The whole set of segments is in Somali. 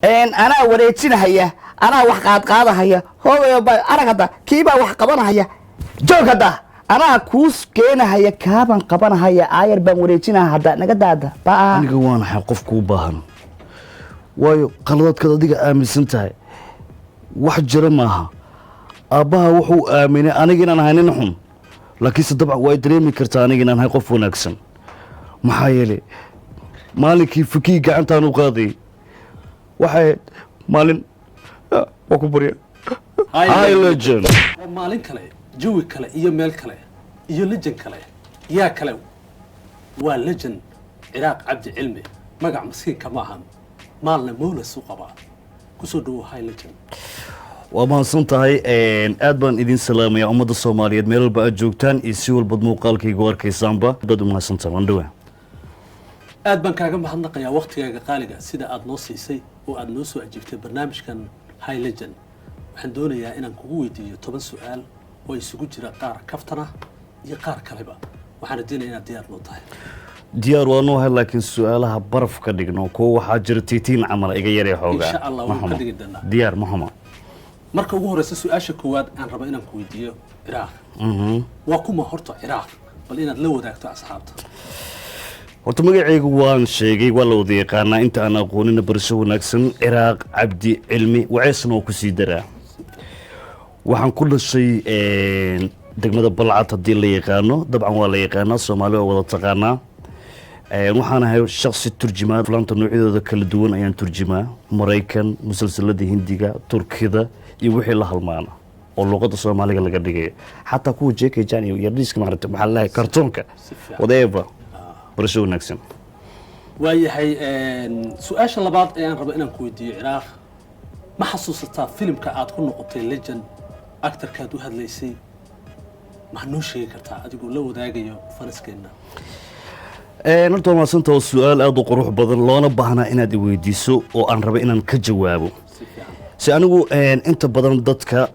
Anaa wareejinahaya, anaa wax qaadqaadahaya. Hoogayo, arag hadda, kiibaa wax qabanahaya. Joog hadda, anaa kuus keenahaya, kaabaan qabanahaya, aayar baan wareejinaha. Hadda naga daada baa. Aniga waan ahay qof kuu baahan, waayo qaladaadkaad adiga aaminsan tahay wax jira maaha. Aabbaha wuxuu aaminay aniga inaan ahay nin xun, laakiinse dabcan way dareemi kartaa aniga inaan ahay qof wanaagsan, maxaa yeelay maalinkii fakii gacantaan u qaadayay waxay ahayd maalin waa ku barya. Hi, legend. Waa maalin kale, jawi kale iyo meel kale iyo legend kale. Yaa kale? Waa legend Ciraaq Cabdi Cilmi. Magac maskiinka ma ahan, maalna mowlas u qabaa. Kusoo dhawo Hi Legend. Waa mahadsan tahay, aad baan idin salaamaya ummadda Soomaaliyeed meel walba aad joogtaan iyo si walbaad muuqaalkaygu arkaysaanba. Aad u mahadsantahay, waan dhawaa. Aad baan kaaga mahadnaqayaa waktigaaga qaaliga sida aad noo siisay oo aad noo soo ajiibtay barnaamijkan Hi Legend. Waxaan doonayaa inaan kugu weydiiyo 10 su-aal oo isugu jira qaar kaftan ah iyo qaar kaleba. Waxaan rajeynaya inaad diyaar noo tahay. Diyaar waa noo hay, laakiin su-aalaha baraf ka dhigno. Kuwa waxaa jira tiitiin camal iga yaree xoogaa. Insha Allah, Ma waan ka xumo. dhigi doonaa. Diyaar, ma xuma. Marka ugu horeysa, su-aasha koowaad aan rabo inaan ku weydiiyo, Ciraaq, waa kuma horta Ciraaq? Bal inaad la wadaagto asxaabta. Horta magacaygu waan sheegay, waa la wada yaqaanaa. Inta aan aqoonina, barasho wanaagsan. Ciraaq Cabdi Cilmi, waceysna oo kusii daraa. Waxaan ku dhashay degmada Balcad, haddii la yaqaano. Dabcan waa la yaqaanaa, Soomaali waa wada taqaanaa. Waxaan ahay shaksi turjumaa. Aflaanta noocyadooda kala duwan ayaan turjumaa: Maraykan, musalsalada Hindiga, Turkida iyo wixii la halmaana oo luqadda Soomaaliga laga dhigayo, xataa kuwa Jackie Chan iyo yardhiiska, maaragta, maxaa la dhahay, kartoonka. Si fiican. Whatever, barasho wanaagsan. Waayahay, su-aasha labaad ee aan rabo inaan ku weydiiyo, Ciraaq, ma xasuusataa filimka aad ku noqotay legend, actorkaad u hadlaysay? Maxaa noo sheegi kartaa adigoo la wadaagayo fans-keenna? Horta waa mahadsanta, oo su-aal aada u qurux badan loona baahnaa inaad i weydiiso oo aan raba inaan ka jawaabo. Si fiican. Si anigu inta badan dadka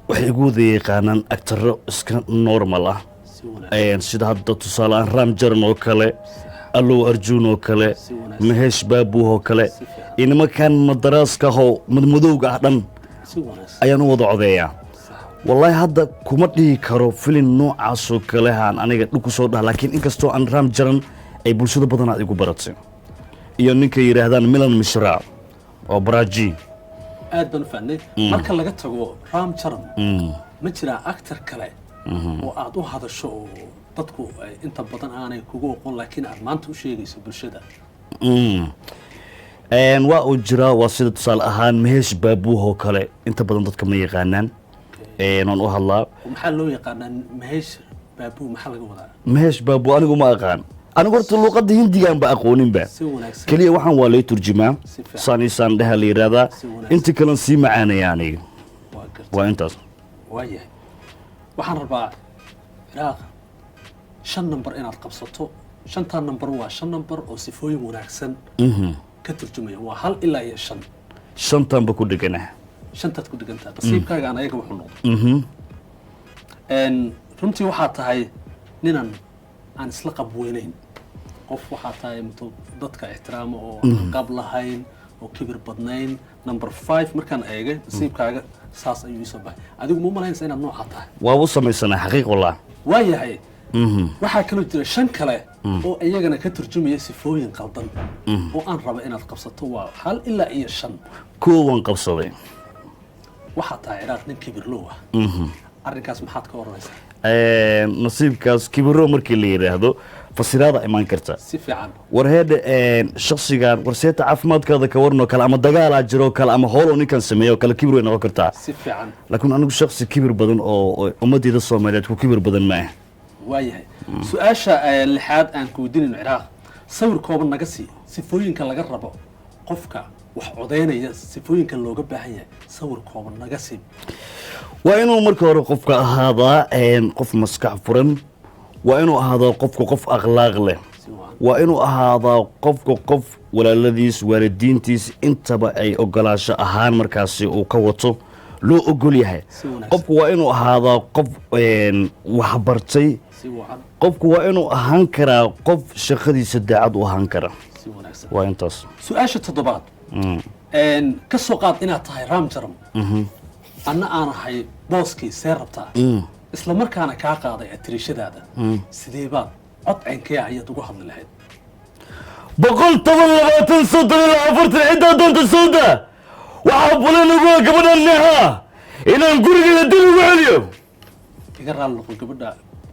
waxay igu wada yaqaanaan actaro iska normal ah. Si wanaagsan. Sida hadda tusaale ahaan Ram Charan oo kale, Allu Arjun oo kale, Si wanaagsan. Mahesh Babu oo kale, Si fiican. iyo nimankan madaraaskahoo madmadowga ah dhan Si wanaagsan. ayaan u wada codeeyaa. Wallaahi hadda kuma dhihi karo filin noocaasoo kale haan aniga dhug ku soo dhaha, laakiin inkastoo aan Ram Charan ay bulshada badanaad igu baratay iyo ninka yidhaahdaan Milan Mishra oo Baraji. Aad baan u fahnay. Marka laga tago Ram Charan, ma jiraa actor kale oo aad u hadasho oo dadku ay inta badan aanay kugu oqon, laakiin aad maanta u sheegayso bulshada? Waa uu jiraa. Waa sida tusaale ahaan Mahesh Babu oo kale, inta badan dadka ma yaqaanaan. Waan u hadlaa. Oo maxaa loo yaqaanaa Mahesh Babu? Maxaa laga wadaa? Mahesh Babu anigu ma aqaan. Anigu horta luuqadda Hindigaan ba aqooninba. Si wanaagsan. Keliya waxaan waa lay turjumaa. Si fiican. Saan iyo saan dheha la yidhaahdaa. Si wanaagsan. Inta kalen sii macaanaya aniga. Waa garta. Waa intaas. Waayahay, waxaan rabaa, Ciraaq, shan number inaad qabsato. Shantaa number waa shan number oo sifooyin wanaagsan ka turjumaya. Waa 1 ilaa iyo 5. Shantanba ku dhegana. Shantaad ku dhigantaa. Nasiibkaaga aan ayaga wuxuu noqdo. Runtii waxaa tahay ninan aan isla qab weynayn. Qof waxaa tahay dadka ixtiraamo oo aan qab lahayn oo kibir badnayn. Number 5 markaan eegay, nasiibkaaga saas ayuu iisoo baxay. Adigu ma umalaynaysa inaad noocaa tahay? Waaba u samaysanaa, xaqiiq wallah. Waayahay, waxaa kaloo jira shan kale oo iyagana ka turjumaya sifooyin qaldan oo aan raba inaad qabsato. Waa 1 ilaa iyo 5. Kuwa waan qabsaday. Waxaa tahay, Ciraaq, nin kibirlow ah. Arrinkaas maxaad ka oranaysaa? Nasiibkaas kibiro markii la yidhaahdo, fasiraada imaan karta. Si fiican. War heedhe, shaksigan warseeta caafimaadkaada ka waran oo kale, ama dagaalaa jiro oo kale, ama hooloo ninkan sameeyo oo kale, kibir way noqon kartaa. Si fiican. Laakiin anigu shaksi kibir badan oo ummaddeeda Soomaaliyeed ku kibir badan ma ah. Waayahay, su-aasha lixaad aan ku weydiinayno, Ciraaq, sawir kooban naga sii sifooyinka laga rabo qofka wax codeynaya, sifooyinka looga baahan yahay. Sawir kooban naga sii. Waa inuu marka hore qofka ahaadaa qof maskax furan. Waa inuu ahaadaa qofka qof akhlaaq leh. Si wacan. Waa inuu ahaadaa qofka qof walaaladiis, waalidiintiis intaba ay ogolaasho ahaan markaasi uu ka wato, loo ogol yahay. Si wanaagsan. Qofku waa inuu ahaadaa qof waxbartay. Si wacan. Qofku waa inuu ahaan karaa qof shaqadiisa daacad u ahaan kara. Si wanaagsan. Waa intaas. Su-aasha toddobaad. Ka soo qaad inaad tahay Ram Charan, anna aan ahay booskii see rabtaa, isla markaana kaa qaaday atiriishadaada, sidee baad cod caynkee ayaad ugu hadli lahayd? 110, 20, 30 ilaa 40, ciddaa doonta sooda. Waxaa bulan ugu ah gabadhan Neha inaan gurigeeda dib ugu celiyo. Iga raalli noqon, gabadha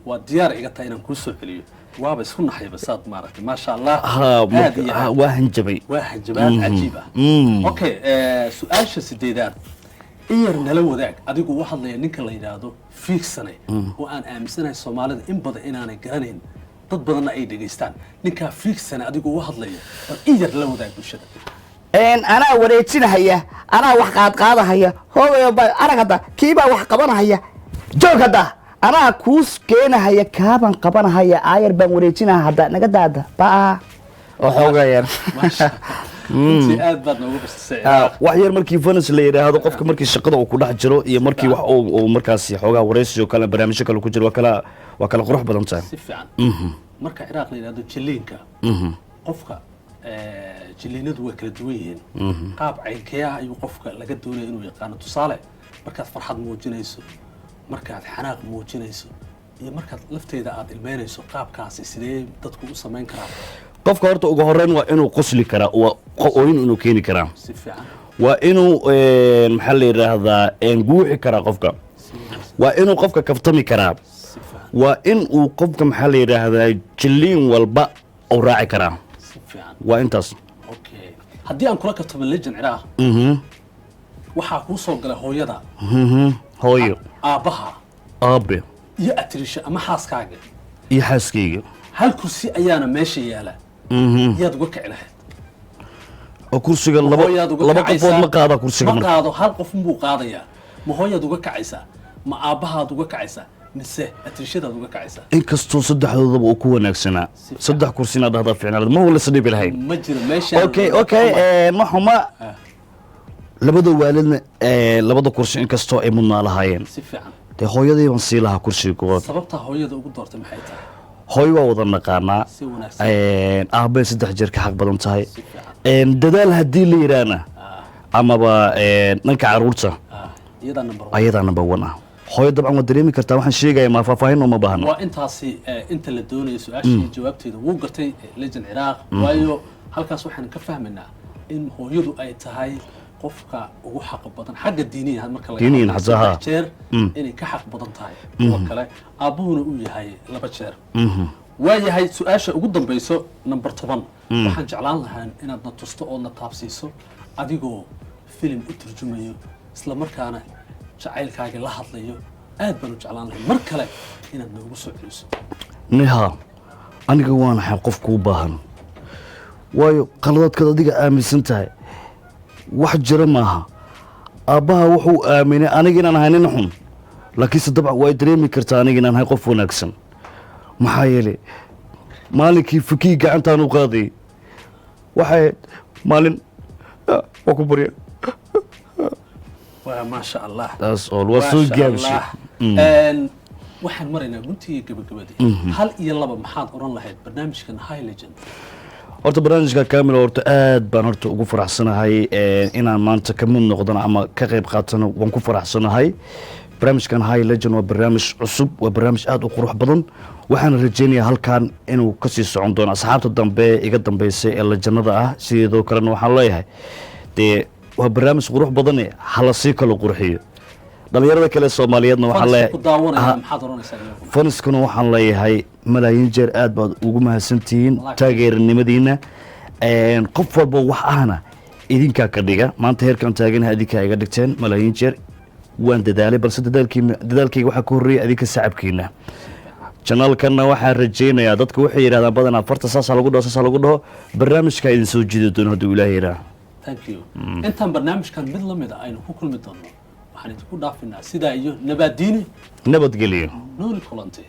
waa diyaar iga tahay inaan kuu soo celiyo. Waaba isku naxayba saad maaragtay, maasha Allah. Aad iyo aad. Waa hanjabay. Waa hanjabaad cajiib ah. Okay, su-aasha sideedaad iyar nala wadaag, adigu u hadlaya ninka la yidhaahdo Fiigsane, oo aan aaminsanahay Soomaalida in badan inaanay garanayn, dad badanna ay dhegaystaan. Ninkaa Fiigsane adigu u hadlaya, bal in yar la wadaag bulshada. Anaa wareejinahaya, anaa wax qaadqaadahaya, hoogayo ba arag hadda, kiibaa wax qabanahaya. Joog hadda, anaa kuu keenahaya, kaabaan qabanahaya, aayar baan wareejinaha hadda, naga daada baa oo xoogaa yar. Maasha, runtii aad baad noogu bastisay. Wax yar markii fanis la yidhaahdo, qofka markii shaqada uu ku dhex jiro iyo markii wax uu markaasi xoogaa waraysi oo kale, barnaamijyo kale ku jiro, waa kala qurux badan tahay. Si fiican. Marka Ciraaq la yidhahdo jiliinka qofka, jiliinadu way kala duwan yihiin. Qaab caynkeeyaha ayuu qofka laga doonaya inuu yaqaano? Tusaale, markaad farxad muujinayso, markaad xanaaq muujinayso iyo markaad lafteeda aad ilmeynayso, qaabkaasi sidee dadku u samayn karaan? Qofka horta ugu horeyn waa inuu qosli karaa, waa ooyin inuu keeni karaa. Si fiican. Waa inuu maxaa la yidhaahdaa, guuxi karaa qofka. Si wanaagsan. Waa inuu qofka kaftami karaa. Si fiican. Waa in uu qofka, maxaa la yidhaahdaa, jiliin walba uu raaci karaa. Si fiican. Waa intaas. Okay, haddii aan kula kaftamo, Legend Ciraaq, waxaa kuu soo galay hooyada, Hooyo, aabbaha, aabe, iyo atirisha ama xaaskaaga, iyo xaaskayga. Hal kursi ayaana meesha yaala, yaad uga kici lahayd? Oo kursiga laba Hooyaad uga laba kacaysaa? qofood ma qaada kursiga. Ma Marka qaado, hal qof buu qaadayaa. Ma hooyaad uga kacaysaa, ma aabbahaad uga kacaysaa, mise atirishadaad uga kacaysaa? Inkastoo saddexdoodaba uu ku wanaagsanaa, fiican. Saddex kursi inaad dhahdaa fiicnaad, ma wala isdhibi lahayn. Ma jiro meeshaan. Okay, ma xuma. Labada waalidna labada kursi inkastoo ay mudnaa lahaayeen, Si fiican. dee hooyadii baan sii lahaa kursiga koowaad. Sababtaa hooyada ugu doortay maxay tahay? Hooyo waa wada naqaanaa. Si wanaagsan. Aabbay saddex jeer ka xaq badan tahay. Si fiican. Dadaal haddii la yidhaahna amaba dhanka caruurta, iyadaa number one. Ayadaa number one ah hooyo. Dabcan waa dareemi kartaa waxaan sheegaya, ma faahfaahin uma baahno. Waa intaasi inta la doonayo. Su-aashii jawaabteeda wuu gartay Legend Ciraaq, waayo halkaas waxaan ka fahmaynaa in hooyadu ay tahay qofka ugu xaq badan xagga diiniyan marka laga Diiniyan, hadlayo, xataa, ha. 3 jeer inay ka xaq badan tahay kuwa kale, aabbuhuna uu yahay 2 jeer. Waa yahay. Su-aasha ugu dambayso, number 10, waxaan jeclaan lahaa inaad na tusto ood na taabsiiso adigoo filim u turjumayo, isla markaana jacaylkaaga la hadlayo. Aad baan u jeclaan lahay mar kale inaad noogu soo celiso. Neha, aniga waan ahay qof kuu baahan, waayo qaladaadkaad adiga aaminsan tahay wax jira maaha. Aabbaha wuxuu aaminay aniga inaan ahay nin xun, laakiinse dabcan way dareemi kartaa aniga inaan ahay qof wanaagsan, maxaa yeelay maalinkii fakii gacantaan u qaaday waxay ahayd maalin waa ku barya. Waa maasha Allah. Taas oo waa soo Maasha gaabshay. Allah. Waxaan maraynaa guntigii gabagabadii. Hal iyo laba maxaad oran lahayd barnaamijkan High Legend? Horta barnaamijka Kamil, horta aad baan horta ugu faraxsanahay inaan maanta ka mid noqdano ama ka qayb qaatano. Waan ku faraxsanahay barnaamijkan High Legend. Waa barnaamij cusub, waa barnaamij aad u qurux badan. Waxaana rajeynayaa halkan inuu kasii socon doono. Asxaabta dambe iga dambeysay ee legendada ah sidoo kalena waxaan leeyahay, dee waa barnaamij qurux badane, hala sii kala qurxiyo. Dhalinyarada kale Soomaaliyeedna waxaan Fans ku leeyahay daawanaya, Ha, maxaad oranaysaa iyaguna? Fanskuna waxaan leeyahay malaayiin jeer aad baad ugu mahadsantihiin taageeranimadiina. Qof walba wax ahna idinkaa ka dhiga. Maanta heerkaan taaganaha idinkaa iga dhigteen. Malaayiin jeer waan dadaalay, balse dadaalkayga waxaa ka horreeyay adinka sacabkiina. Channelkanna waxaan rajaynayaa, dadka waxay yidhahdaan badanaa farta saasaa lagu dhaho, saasaa lagu dhaho, barnaamijkaa idin soo jiidi doono hadduu Ilaahay yidhaah. Thank you. Intaan barnaamijkan mid la mid a aynu ku kulmi doonno, waxaan idinku dhaafinaa sidaa iyo nabaadiini. Nabadgelyo. Nooli kulante.